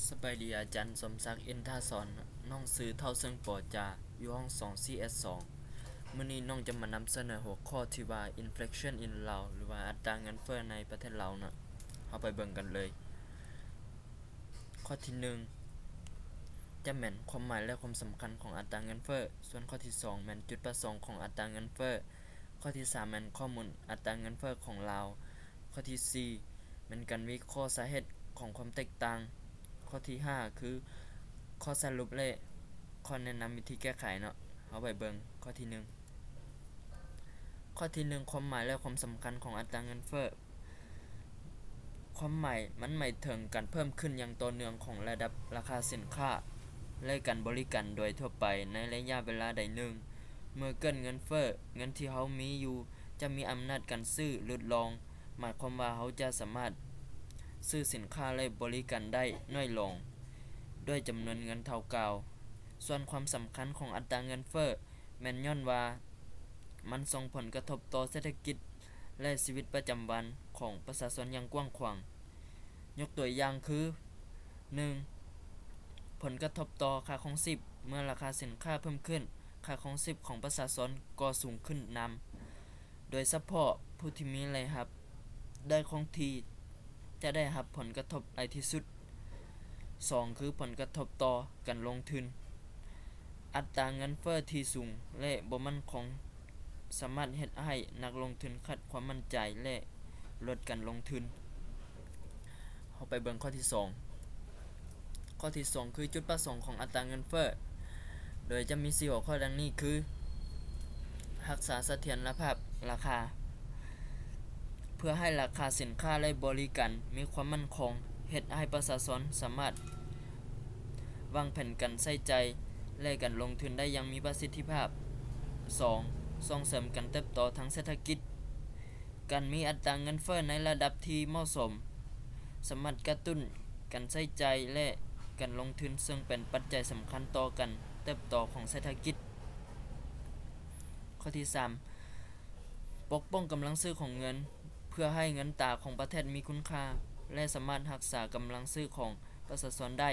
ສະບາຍດີ ອາຈານສົມສັກ ອິນທາສອນ. ນ້ອງຊື່ ເຖົ້າເຊິ່ງ ປໍຈາ ຢູ່ຫ້ອງສອງ ຊີເອັສສອງ. ມື້ນີ້ນ້ອງຈະມານຳສະເໜີຫົວຂໍ້ທີ່ວ່າ Inflation in Laos ຫຼືວ່າອັດຕາເງິນເຟີ້ໃນປະເທດລາວເນາະ. ເຮົາໄປເບິ່ງກັນເລີຍ. ຂໍ້ທີໜຶ່ງ ຈະແມ່ນຄວາມໝາຍ ແລະ ຄວາມສຳຄັນຂອງອັດຕາເງິນເຟີ້, ສ່ວນຂໍ້ທີສອງ ແມ່ນຈຸດປະສົງຂອງອັດຕາເງິນເຟີ້, ຂໍ້ທີສາມ ແມ່ນຂໍ້ມູນອັດຕາເງິນເຟີ້ຂອງລາວ, ຂໍ້ທີສີ່ ແມ່ນການວິເຄາະສາເຫດຂອງຄວາມແຕກຕ່າງ, ຂໍ້ທີຫ້າ ຄືຂໍ້ສະຫຼຸບ ແລະ ຂໍ້ແນະນຳວິທີແກ້ໄຂເນາະ. ເຮົາໄປເບິ່ງຂໍ້ທີໜຶ່ງ. ຂໍ້ທີໜຶ່ງ ຄວາມໝາຍ ແລະ ຄວາມສຳຄັນຂອງອັດຕາເງິນເຟີ້. ຄວາມໝາຍ ມັນໝາຍເຖິງການເພີ່ມຂຶ້ນຢ່າງຕໍ່ເນື່ອງຂອງລະດັບລາຄາສິນຄ້າ ແລະ ການບໍລິການໂດຍທົ່ວໄປໃນໄລຍະເວລາໃດໜຶ່ງ. ເມື່ອເກີດເງິນເຟີ້, ເງິນທີ່ເຮົາມີຢູ່ຈະມີອຳນາດການຊື້ຫຼຸດລົງ, ໝາຍຄວາມວ່າເຮົາຈະສາມາດຊື້ສິນຄ້າ ແລະ ບໍລິການໄດ້ໜ້ອຍລົງ ດ້ວຍຈຳນວນເງິນເທົ່າເກົ່າ. ສ່ວນຄວາມສຳຄັນຂອງອັດຕາເງິນເຟີ້ ແມ່ນຍ້ອນວ່າມັນສົ່ງຜົນກະທົບຕໍ່ເສດຖະກິດ ແລະ ຊີວິດປະຈຳວັນຂອງປະຊາຊົນຢ່າງກວ້າງຂວາງ. ຍົກຕົວຢ່າງຄື ໜຶ່ງ ຜົນກະທົບຕໍ່ຄ່າຄອງຊີບ. ເມື່ອລາຄາສິນຄ້າເພີ່ມຂຶ້ນ, ຄ່າຄອງຊີບຂອງປະຊາຊົນກໍສູງຂຶ້ນນຳ, ໂດຍສະເພາະຜູ້ທີ່ມີລາຍຮັບໄດ້ຄົງທີ່ຈະໄດ້ຮັບຜົນກະທົບຫຼາຍທີ່ສຸດ. ສອງ ຄືຜົນກະທົບຕໍ່ການລົງທຶນ. ອັດຕາເງິນເຟີ້ທີ່ສູງ ແລະ ບໍ່ໝັ້ນຄົງ ສາມາດເຮັດໃຫ້ນັກລົງທຶນຂາດຄວາມໝັ້ນໃຈ ແລະ ຫຼຸດການລົງທຶນ. ເຮົາໄປເບິ່ງຂໍ້ທີສອງ. ຂໍ້ທີສອງ ຄືຈຸດປະສົງຂອງອັດຕາເງິນເຟີ້, ໂດຍຈະມີສີ່ຫົວຂໍ້ດັ່ງນີ້ຄື ຮັກສາສະຖຽນລະພາບລາຄາ ເພື່ອໃຫ້ລາຄາສິນຄ້າ ແລະ ບໍລິການມີຄວາມໝັ້ນຄົງ, ເຮັດໃຫ້ປະຊາຊົນສາມາດວາງແຜນການໃຊ້ຈ່າຍ ແລະ ການລົງທຶນໄດ້ຢ່າງມີປະສິດທິພາບ. ສອງ ສົ່ງເສີມການເຕີບໂຕທາງເສດຖະກິດ. ການມີອັດຕາເງິນເຟີ້ໃນລະດັບທີ່ເໝາະສົມ ສາມາດກະຕຸ້ນການໃຊ້ຈ່າຍ ແລະ ການລົງທຶນ, ເຊິ່ງເປັນປັດໄຈສຳຄັນຕໍ່ການເຕີບໂຕຂອງເສດຖະກິດ. ຂໍ້ທີສາມ ປົກປ້ອງກຳລັງຊື້ຂອງເງິນ ເພື່ອໃຫ້ເງິນຕາຂອງປະເທດມີຄຸນຄ່າ ແລະ ສາມາດຮັກສາກຳລັງຊື້ຂອງປະຊາຊົນໄດ້.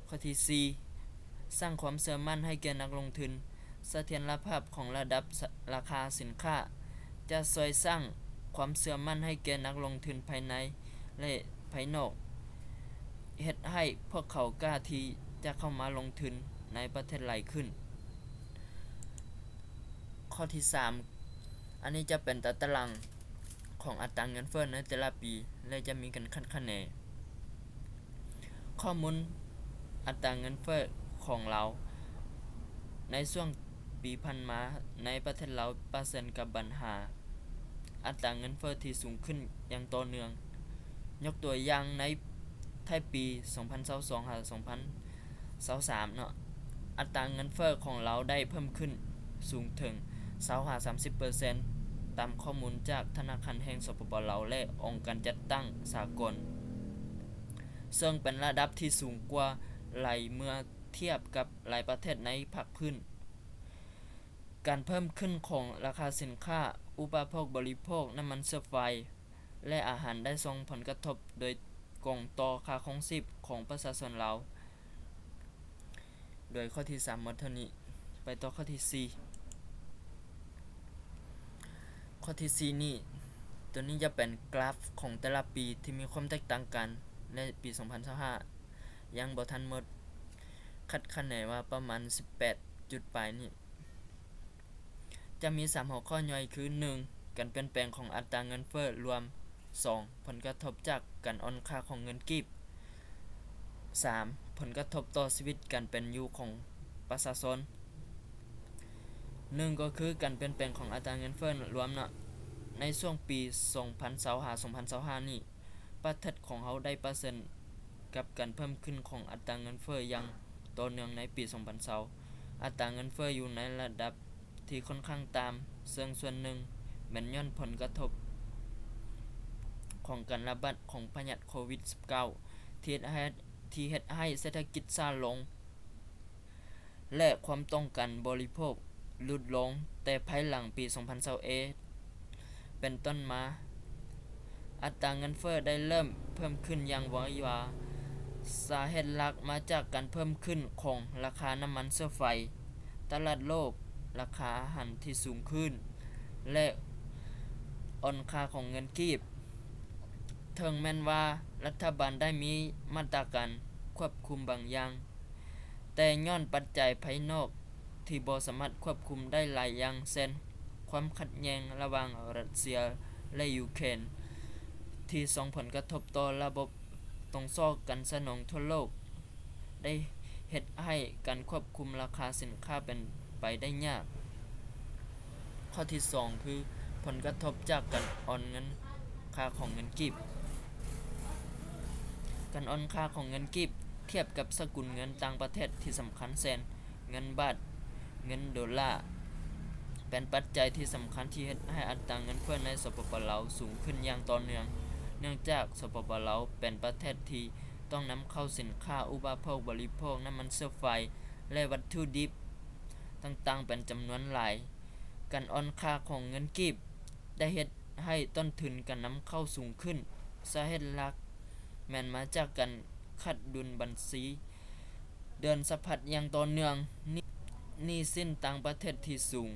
ຂໍ້ທີສີ່ ສ້າງຄວາມເຊື່ອໝັ້ນໃຫ້ແກ່ນັກລົງທຶນ. ສະຖຽນລະພາບຂອງລະດັບ ສ- ລາຄາສິນຄ້າ ຈະຊ່ວຍສ້າງຄວາມເຊື່ອໝັ້ນໃຫ້ແກ່ນັກລົງທຶນພາຍໃນ ແລະ ພາຍນອກ, ເຮັດໃຫ້ພວກເຂົາກ້າທີ່ຈະເຂົ້າມາລົງທຶນໃນປະເທດຫຼາຍຂຶ້ນ. ຂໍ້ທີສາມ ອັນນີ້ຈະເປັນຕາຕະລາງຂອງອັດຕາເງິນເຟີ້ໃນແຕ່ລະປີ ແລະ ຈະມີການຄາດຄະເນ. ຂໍ້ມູນອັດຕາເງິນເຟີ້ຂອງລາວ ໃນຊ່ວງປີຜ່ານມາ ໃນປະເທດລາວປະເຊີນກັບບັນຫາອັດຕາເງິນເຟີ້ທີ່ສູງຂຶ້ນຢ່າງຕໍ່ເນື່ອງ. ຍົກຕົວຢ່າງໃນທ້າຍປີສອງພັນຊາວສອງຫາສອງພັນຊາວສາມເນາະ, ອັດຕາເງິນເຟີ້ຂອງລາວໄດ້ເພີ່ມຂຶ້ນສູງເຖິງຊາວຫາສາມສິບເປີເຊັນ ຕາມຂໍ້ມູນຈາກທະນາຄານແຫ່ງ ສປປ ລາວ ແລະ ອົງການຈັດຕັ້ງສາກົນ, ເຊິ່ງເປັນລະດັບທີ່ສູງກວ່າຫຼາຍເມື່ອທຽບກັບຫຼາຍປະເທດໃນພາກພື້ນ. ການເພີ່ມຂຶ້ນຂອງລາຄາສິນຄ້າອຸປະໂພກບໍລິໂພກ, ນ້ຳມັນເຊື້ອໄຟ ແລະ ອາຫານ ໄດ້ສົ່ງຜົນກະທົບໂດຍກົງຕໍ່ຄ່າຄອງຊີບຂອງປະຊາຊົນລາວ. ໂດຍຂໍ້ທີສາມໝົດເທົ່ານີ້. ໄປຕໍ່ຂໍ້ທີສີ່. ຂໍ້ທີສີ່ນີ້, ໂຕນີ້ຈະເປັນກຣາຟຂອງແຕ່ລະປີທີ່ມີຄວາມແຕກຕ່າງກັນ, ແລະ ປີສອງພັນຊາວຫ້າຍັງບໍ່ທັນໝົດ, ຄາດຄະເນວ່າປະມານສິບແປດຈຸດປາຍນີ້. ຈະມີສາມຫົວຂໍ້ຍ່ອຍຄື ໜຶ່ງ ການປ່ຽນແປງຂອງອັດຕາເງິນເຟີ້ລວມ, ສອງ ຜົນກະທົບຈາກການອ່ອນຄ່າຂອງເງິນກີບ, ສາມ ຜົນກະທົບຕໍ່ຊີວິດການເປັນຢູ່ຂອງປະຊາຊົນ. ໜຶ່ງ ກໍຄືການປ່ຽນແປງຂອງອັດຕາເງິນເຟີ້ລວມເນາະ, ໃນຊ່ວງປີສອງພັນຊາວຫ້າ ສອງພັນຊາວຫ້ານີ້, ປະເທດຂອງເຮົາໄດ້ປະເຊີນກັບການເພີ່ມຂຶ້ນຂອງອັດຕາເງິນເຟີ້ຢ່າງຕໍ່ເນື່ອງໃນປີສອງພັນຊາວ. ອັດຕາເງິນເຟີ້ຢູ່ໃນລະດັບທີ່ຂ້ອນຂ້າງຕ່ຳ, ເຊິ່ງສ່ວນໜຶ່ງແມ່ນຍ້ອນຜົນກະທົບຂອງການລະບາດຂອງພະຍາດໂຄວິດສິບເກົ້າ ທີ່ເຮັດໃຫ້ ທີ່ເຮັດໃຫ້ເສດຖະກິດຊ້າລົງ ແລະ ຄວາມຕ້ອງການບໍລິໂພກຫຼຸດລົງ, ແຕ່ພາຍຫຼັງປີສອງພັນຊາວເອັດເປັນຕົ້ນມາ, ອັດຕາເງິນເຟີ້ໄດ້ເລີ່ມເພີ່ມຂຶ້ນຢ່າງໄວວາ, ສາເຫດຫຼັກມາຈາກການເພີ່ມຂຶ້ນຂອງລາຄານ້ຳມັນເຊື້ອໄຟ, ຕະຫຼາດໂລກ, ລາຄາອາຫານທີ່ສູງຂຶ້ນ ແລະ ອ່ອນຄ່າຂອງເງິນກີບ. ເຖິງແມ່ນວ່າລັດຖະບານໄດ້ມີມາດຕະການຄວບຄຸມບາງຢ່າງ, ແຕ່ຍ້ອນປັດໄຈພາຍນອກທີ່ບໍ່ສາມາດຄວບຄຸມໄດ້ຫຼາຍຢ່າງ ເຊັ່ນ ຄວາມຂັດແຍ່ງລະຫວ່າງຣັດເຊຍ ແລະ ຢູເຄຣນ ທີ່ສົ່ງຜົນກະທົບຕໍ່ລະບົບ ຕົງຊອກການສະໜອງທົ່ວໂລກ ໄດ້ເຮັດໃຫ້ການຄວບຄຸມລາຄາສິນຄ້າເປັນໄປໄດ້ຍາກ. ຂໍ້ທີສອງ ຄື ຜົນກະທົບຈາກການອ່ອນເງິນຄ່າຂອງເງິນກີບ. ການອ່ອນຄ່າຂອງເງິນກີບທຽບກັບສະກຸນເງິນຕ່າງປະເທດທີ່ສຳຄັນ ເຊັ່ນ ເງິນບາດ, ເງິນໂດລາ, ເປັນປັດໄຈທີ່ສຳຄັນທີ່ເຮັດໃຫ້ອັດຕາເງິນເຟີ້ໃນ ສປປ ລາວ ສູງຂຶ້ນຢ່າງຕໍ່ເນື່ອງ, ເນື່ອງຈາກ ສປປ ລາວ ເປັນປະເທດທີ່ຕ້ອງນຳເຂົ້າສິນຄ້າອຸປະໂພກບໍລິໂພກ, ນ້ຳມັນເຊື້ອໄຟ ແລະ ວັດຖຸດິບຕ່າງໆເປັນຈຳນວນຫຼາຍ. ການອ່ອນຄ່າຂອງເງິນກີບໄດ້ເຮັດໃຫ້ຕົ້ນທຶນການນຳເຂົ້າສູງຂຶ້ນ. ສາເຫດຫຼັກແມ່ນມາຈາກການຂາດດຸນບັນຊີເດືອນສະພັດຢ່າງຕໍ່ເນື່ອງ, ໜີ້, ໜີ້ສິນຕ່າງປະເທດທີ່ສູງ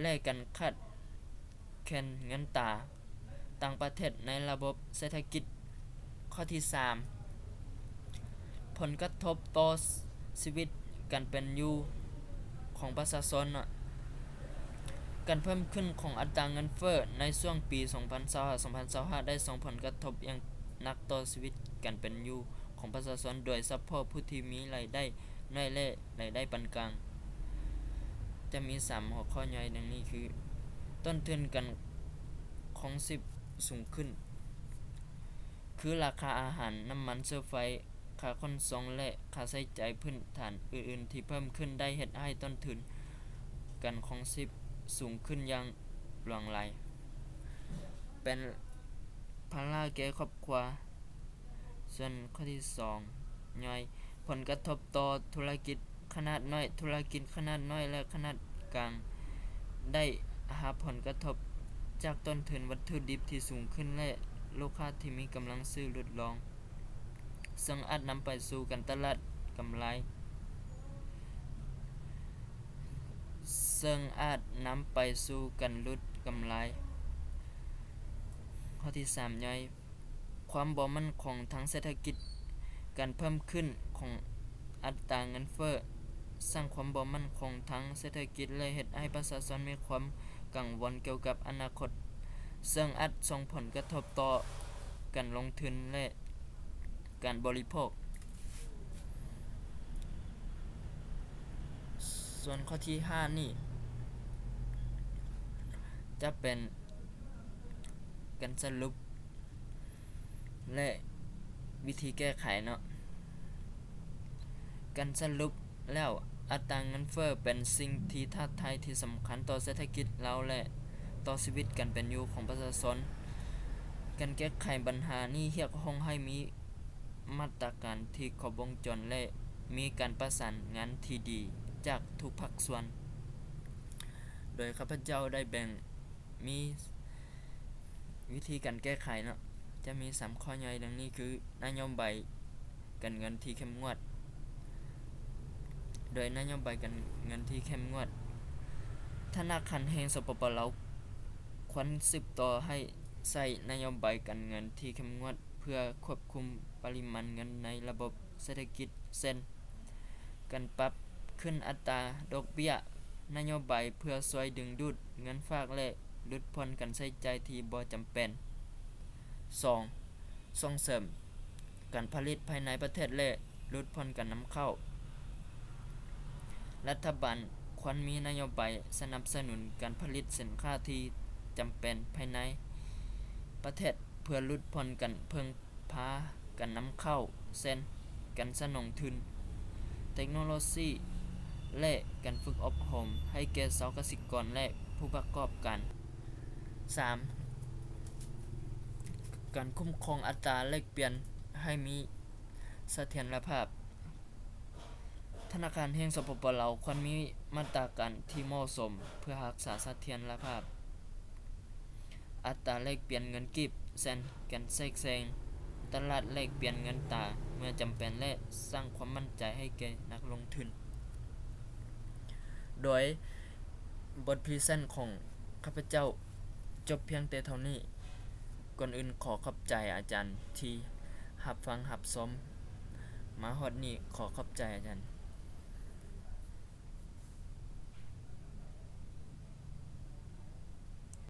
ແລະ ການຂາດແຄນເງິນຕາຕ່າງປະເທດໃນລະບົບເສດຖະກິດ. ຂໍ້ທີສາມ ຜົນກະທົບຕໍ່ຊີວິດການເປັນຢູ່ຂອງປະຊາຊົນ. ການເພີ່ມຂຶ້ນຂອງອັດຕາເງິນເຟີ້ໃນຊ່ວງປີສອງພັນຊາວຫ້າ ສອງພັນຊາວຫ້າ ໄດ້ສົ່ງຜົນກະທົບຢ່າງໜັກຕໍ່ຊີວິດການເປັນຢູ່ຂອງປະຊາຊົນ, ໂດຍສະເພາະຜູ້ທີ່ມີລາຍໄດ້ນ້ອຍ ແລະ ລາຍໄດ້ປານກາງ. ຈະມີສາມຫົວຂໍ້ຍ່ອຍດັ່ງນີ້ຄື ຕົ້ນທຶນການຄອງຊີບສູງຂຶ້ນ ຄືລາຄາອາຫານ, ນ້ຳມັນເຊື້ອໄຟ, ຄ່າຂົນສົ່ງ ແລະ ຄ່າໃຊ້ຈ່າຍພື້ນຖານອື່ນໆທີ່ເພີ່ມຂຶ້ນ ໄດ້ເຮັດໃຫ້ຕົ້ນທຶນການຄອງຊີບສູງຂຶ້ນຢ່າງຫຼວງຫຼາຍ, ເປັນພາລະແກ່ຄອບຄົວ. ສ່ວນຂໍ້ທີສອງຍ່ອຍ ຜົນກະທົບຕໍ່ທຸລະກິດຂະໜາດນ້ອຍ, ທຸລະກິດຂະໜາດນ້ອຍ ແລະ ຂະໜາດກາງ ໄດ້ຮັບຜົນກະທົບຈາກຕົ້ນທຶນວັດຖຸດິບທີ່ສູງຂຶ້ນ ແລະ ລູກຄ້າທີ່ມີກຳລັງຊື້ຫຼຸດລົງ, ເຊິ່ງອາດນຳໄປສູ່ການຕະຫຼາດກຳໄລ, ເຊິ່ງອາດນຳໄປສູ່ການຫຼຸດກຳໄລ. ຂໍ້ທີສາມຍ່ອຍ ຄວາມບໍ່ໝັ້ນຄົງທາງເສດຖະກິດ, ການເພີ່ມຂຶ້ນຂອງອັດຕາເງິນເຟີ້ສ້າງຄວາມບໍ່ໝັ້ນຄົງທາງເສດຖະກິດ ແລະ ເຮັດໃຫ້ປະຊາຊົນມີຄວາມກັງວົນກ່ຽວກັບອະນາຄົດ, ເຊິ່ງອາດສົ່ງຜົນກະທົບຕໍ່ການລົງທຶນ ແລະ ການບໍລິໂພກ. ສ່ວນຂໍ້ທີຫ້ານີ້ ຈະເປັນການສະຫຼຸບ ແລະ ວິທີແກ້ໄຂເນາະ. ການສະຫຼຸບແລ້ວ, ອັດຕາເງິນເຟີ້ເປັນສິ່ງທີ່ທ້າທາຍທີ່ສຳຄັນຕໍ່ເສດຖະກິດລາວ ແລະ ຕໍ່ຊີວິດການເປັນຢູ່ຂອງປະຊາຊົນ. ການແກ້ໄຂບັນຫານີ້ຮຽກຮ້ອງໃຫ້ມີມາດຕະການທີ່ຄົບວົງຈອນ ແລະ ມີການປະສານງານທີ່ດີຈາກທຸກພາກສ່ວນ. ໂດຍຂ້າພະເຈົ້າໄດ້ແບ່ງ ມີວິທີການແກ້ໄຂເນາະ, ຈະມີສາມຂໍ້ຍ່ອຍດັ່ງນີ້ຄື ນະໂຍບາຍການເງິນທີ່ເຂັ້ມງວດ. ໂດຍນະໂຍບາຍການເງິນທີ່ເຂັ້ມງວດ, ທະນາຄານແຫ່ງ ສປປ ລາວ ຄວນສືບຕໍ່ໃຫ້ໃຊ້ນະໂຍບາຍການເງິນທີ່ເຂັ້ມງວດ ເພື່ອຄວບຄຸມປະລິມານເງິນໃນລະບົບເສດຖະກິດ ເຊັ່ນ ການປັບຂຶ້ນອັດຕາດອກເບ້ຍ, ນະໂຍບາຍເພື່ອຊ່ວຍດຶງດູດເງິນຝາກ ແລະ ຫຼຸດຜ່ອນການໃຊ້ຈ່າຍທີ່ບໍ່ຈຳເປັນ. ສອງ, ສົ່ງເສີມການຜະລິດພາຍໃນປະເທດ ແລະ ຫຼຸດຜ່ອນການນຳເຂົ້າ. ລັດຖະບານຄວນມີນະໂຍບາຍສະໜັບສະໜູນການຜະລິດສິນຄ້າທີ່ຈຳເປັນພາຍໃນປະເທດ ເພື່ອຫຼຸດຜ່ອນການເພິ່ງ ພາການນຳເຂົ້າ ເຊັ່ນ ການສະໜອງທຶນ, ເຕັກໂນໂລຊີ ແລະ ການຝຶກອົບຮົມໃຫ້ແກ່ຊາວກະສິກອນ ແລະ ຜູ້ປະກອບການ. ສາມ, ການຄຸ້ມຄອງອັດຕາແລກປ່ຽນໃຫ້ມີສະຖຽນລະພາບ. ທະນາຄານແຫ່ງ ສປປ ລາວ ຄວນມີມາດຕະການທີ່ເໝາະສົມເພື່ອຮັກສາສະຖຽນລະພາບ ອັດຕາແລກປ່ຽນເງິນກີບ, ເຊັ່ນ ການແຊກແຊງ ຕະຫຼາດແລກປ່ຽນເງິນຕາເມື່ອຈຳເປັນ ແລະ ສ້າງຄວາມໝັ້ນໃຈໃຫ້ແກ່ນັກລົງທຶນ. ໂດຍບົດພຣີເຊັນຂອງຂ້າພະເຈົ້າຈົບພຽງແຕ່ເທົ່ານີ້. ກ່ອນອື່ນຂໍຂອບໃຈອາຈານທີ່ຮັບຟັງຮັບຊົມມາຮອດນີ້. ຂໍຂອບໃຈອາຈານ.